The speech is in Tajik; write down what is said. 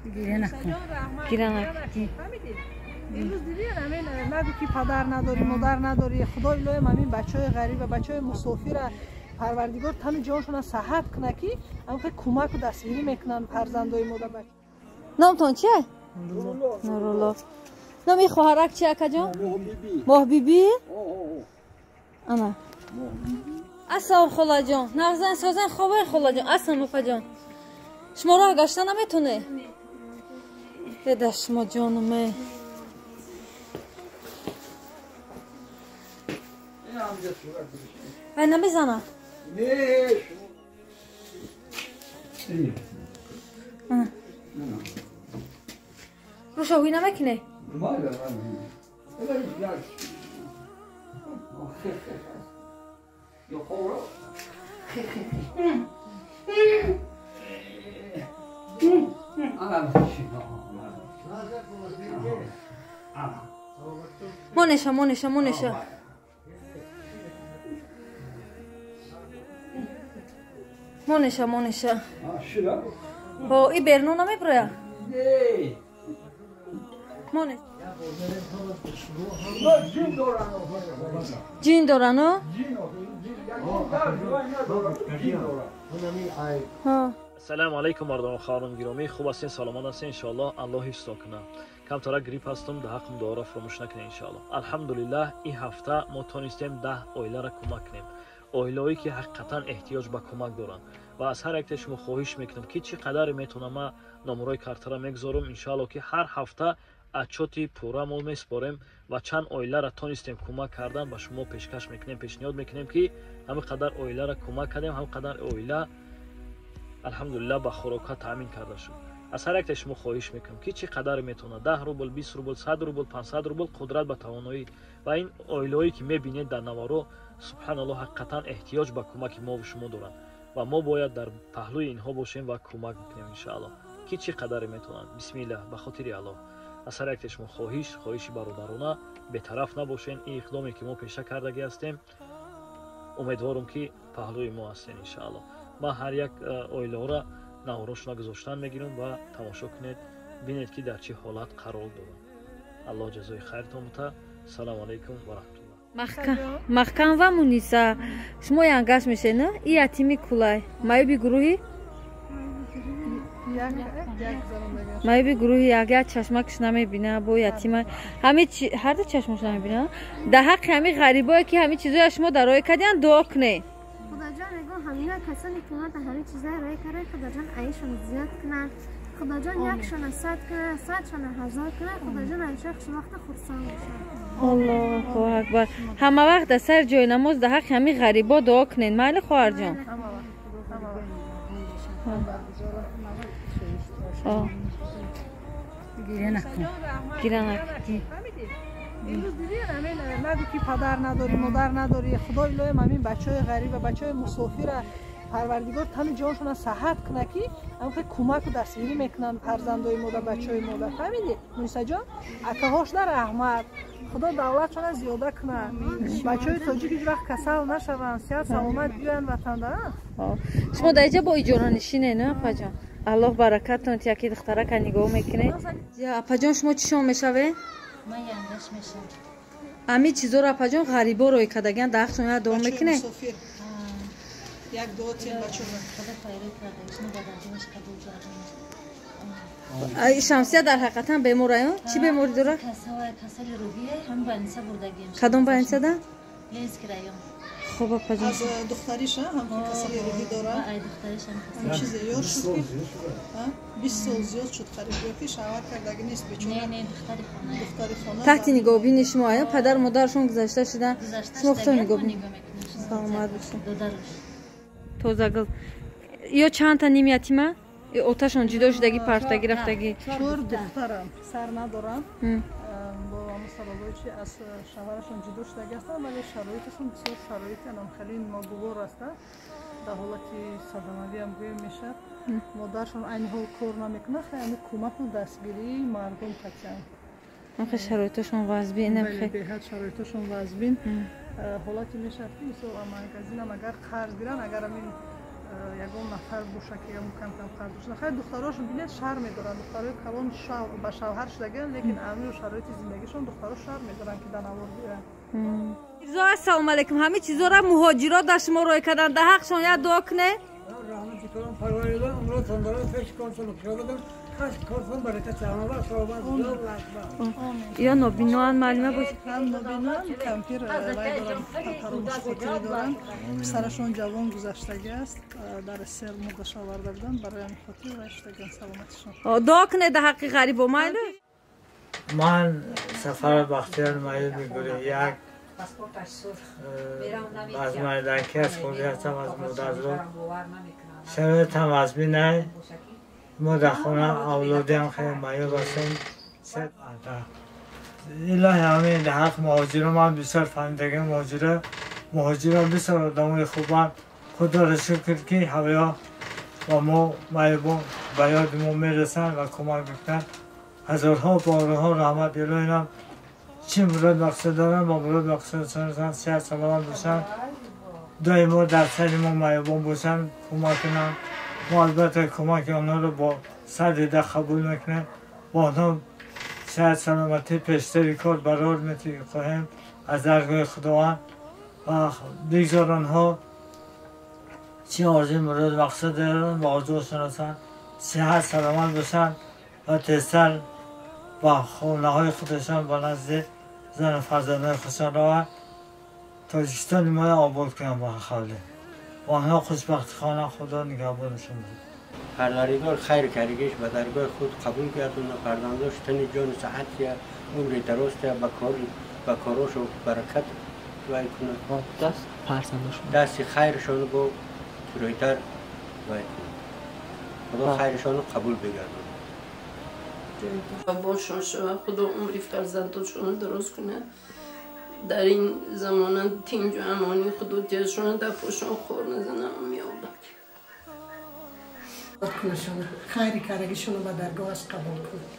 Гиря накун. Имрӯз дидӣ ҳамин нагӯ ки падар надорӣ, модар надорӣ. Худои илоҳим ҳамин бачаҳои ғариба, бачаҳои мусофира Парвардигор тану ҷоншона саҳат кунад, ки ҳамхел кӯмаку дастгирӣ мекунанд фарзандои мода. Номтон чия? Нурулло. Номи хоҳарак чи, акаҷон? Моҳбибӣ. Ана. Ассалом, холаҷон. Нағзан, созан, хобен, холаҷон. Ассалом, опаҷон. Шумо роҳ гашта наметоне? Деда шумо ҷонуме. Вай намезана? Ана. Руша ҳуй намекунӣ? Монеша, монеша, монеша. Монеша, монеша. Ҳо, и берно намеброя? Монеш. Ҷин дорану? Ассалому алайкум, мардон, хоҳарон гиромӣ. Хуб ҳастин, саломат ҳастин, иншоаллоҳ. Аллоҳ ҳифзтон кунад. Камтара грипп ҳастам, да ҳаққм дуоро фаромӯш накунед, иншоаллоҳ. Алҳамдулиллаҳ, ин ҳафта мо тонистем 10 оиларо кӯмак кунем, оилаҳое ки ҳақиқатан эҳтиёҷ ба кӯмак доранд. Ва аз ҳар якте шумо хоҳиш мекунам, ки чӣ қадаре метавонам, ман номерои картара мегузорам, иншоаллоҳ, ки ҳар ҳафта отчёти пурра мо месупорем ва чанд оиларо тонистем кӯмак кардан ба шумо пешкаш мекунем, пешниҳод мекунем, ки ҳамин қадар оиларо кӯмак кардем, ҳамин қадар оила алҳамдулиллаҳ ба хӯрока таъмин карда шуд. Аз ҳар якте шумо хоҳиш мекунам, ки чӣ қадаре метавонад, 10 рубл, 20 рубл, 100 рубл, 500 рубл, қудрат ба тавоноӣ. Ва ин оилаҳое ки мебинед дар наворо, субҳаналлоҳ, ҳақиқатан эҳтиёҷ ба кӯмаки мову шумо доранд ва мо бояд дар паҳлӯи инҳо бошем ва кӯмак бикунем, иншааллоҳ, ки чӣ қадаре метавонанд. Бисмиллаҳ, ба хотири Аллоҳ, аз ҳар якте шумо хоҳиш, хоҳиши бародарона, бетараф набошен. Ин иқдоме ки мо пеша кардагӣ ҳастем, умедворам, ки паҳлӯи мо ҳастен, иншааллоҳ. Ман ҳар як оилаҳоро наворошона гузоштан мегирам ва тамошо кунед, бинед, ки дар чӣ ҳолат қарор доранд. Аллоҳ ҷазои хайртон бута. Салому алайкум ва раҳматуллоҳ. Маҳкам ва Муниса, шумо янгаш мешед, на? И ятими кулай, маъюби гурӯҳи, маъюби гурӯҳи як, як чашмакш намебина, бо ятима ҳами ҳарду чашмаш намебина. Дар ҳаққи ҳами ғарибое, ки ҳами чизоя шумо дароя кардиян, дуо кунед. Худоҷон, мегӯм, ҳамина касоне ки омада ҳамин чизаро роя карда, Худоҷон аишон зиёд кунад. Худоҷон якшона 100 кунад, 100шона 1000 кунад. Худоҷон ҳамеша хушвақту хурсанд бошад. Аллоҳу акбар. Ҳама вақт дар сари ҷои намоз дар ҳаққи ҳамин ғарибо дуо кунед, майли, хоҳарҷон? Гиря накун. Имрӯз дидӣ ҳамин нагӯ ки падар надорӣ, модар надорӣ. Худои илоҳим ҳамин бачаҳои ғариба, бачаҳои мусофира Парвардигор тану ҷоншона саҳат кунад, ки ҳамхел кӯмаку дастгирӣ мекунанд фарзандои мода, бачаҳои мода. Фаҳмидӣ, Мунисаҷон? Акаҳошна раҳмат, Худо давлатшона зиёда кунад. Бачаҳои тоҷик ҳеҷ вақт касал нашаванд, сиҳат саломат биёянд ватанда. Шумо дар иҷа бо иҷоранишине, на, апаҷон? Аллоҳ баракатон, яки духтарака нигоҳ мекунед. Апаҷон, шумо чӣ шон мешавед? Ман янгаш мешавам. Ҳамин чизоро, апаҷон, ғарибо рой кардагиан, дар ҳақшон як дуо мекунед? Як дуо тием бачаҳо. Худо хайр кардагишна ба дардимаш қабул гардонад. Шамсия дар ҳақиқатан бемораю? Чӣ беморӣ дорад? Касали рӯҳия, ҳам больница бурдагием. Кадом больницада? Ленинский район. Хуб, апаҷон. Аз духтариша ҳам касали рӯҳӣ дорад. Ай духтариш ҳам. Чизе ёд шуд, ки 20 сол зиёд шуд қариб, ё ки шавҳар кардаги нест бечора. Не, не, духтари хона. Духтари хона. Таҳти нигоҳубини шумо ая? Падару модарашон гузашта шудан, шумо худтон нигоҳ. Саломат бошед. Додаруш. Тозагул, ё чандта ним ятима? Оташон ҷудо шудагӣ, партагӣ, рафтагӣ? Чор духтарам, писар надорам. Бо ҳамон сабабҳое, чи аз шавҳарашон ҷудо шудагӣ ҳастанд, вале шароиташон бисёр шароити анам хеле ногувор ҳастанд, дар ҳолати садамавиам гӯем мешавад. Модаршон айни ҳол кор намекунад, хеле ҳами кӯмаку дастгирии мардум қатъиян. Охе, шароиташон вазбин. Беҳад шароиташон вазбин. Ҳолате мешавад, ки мисол магазинам агар қарз гиранд, агар ҳамин ягон нафар боша ки кам-кам қарз боша. Хайр, духтарошон бинед шарм медоранд, духтарои калон ба шавҳар шудагианд, лекин амиру шароити зиндагишон духтаро шарм медоранд ки дар навор биёянд. Мирзо, ассалому алайкум. Ҳамин чизоро муҳоҷиро дар шумо рой карданд, дар ҳақшон як дуо кунед. Раҳмати калон парваридор умротон дорад, пеш кортон кушода, ё нобиноан маълума бош. Ҳам нобиноан, кампир вай доранд, фаромӯшхотирӣ доранд. Писарашон ҷавон гузаштагӣ аст, дар сер мурдаша оварда буданд, барои ҳамин хотир вай шудагиан саломатишон. Дуо кунед дар ҳаққи ғарибо, майлу. Ман Сафар Бахтиёр маъюби гурӯҳи як аз майданки аз хурдӣ ҳастам, аз модарзод. Шароитам вазмин най. Мо дар хона авлодиам хеле маъюб ҳастем. Илоҳи ҳамин дар ҳақ муҳоҷиро ман бисёр фаҳмидагиам. Муҳоҷиро бисёр одамои хубанд. Худоро шукр ки ҳавоё ба мо маъюбон ба ёди мо мерасанд ва кӯмак мекунанд. Ҳазорҳо борҳо раҳмат. Илоҳинам чӣ мурод мақсад доранд, ба мурод мақсадшон расанд, сиҳат саломат бошанд, доимо дар сари мо маъюбон бошанд, кӯмак кунанд. Мо албатта кӯмаки онҳоро бо сар дида қабул мекунем. Бо онҳо сиҳат саломатӣ пештари кор барор мехоҳем аз даргоҳи Худованд ва бигзор онҳо чӣ орзуи мурод мақсад доранд ба орзуашон расанд, сиҳат саломат бошанд ва тезтар ба хонаҳои худашон, ба назди зану фарзандони худшон раванд. Тоҷикистони моро обод кунанд ба қавле. Онҳо хушбахти хона, Худо нигаҳбонашон бошад. Парвардигор хайр каргиш ба даргоҳи худ қабул гардонад, фарзандош тани ҷону саҳат я, умри дароз я, ба корошу баракат вай кунад. Даст фарзандошон дасти хайршон бо рӯйтар вай кунад. Худо хайршонро қабул бигардонад. Бошон шава, Худо умри фарзандошонро дароз кунад. Дар ин замона тинҷу амонӣ Худо диҳашона, дар пошон хор назанам меёбад. Хайри карагишонро ба даргоҳаш қабул кунад.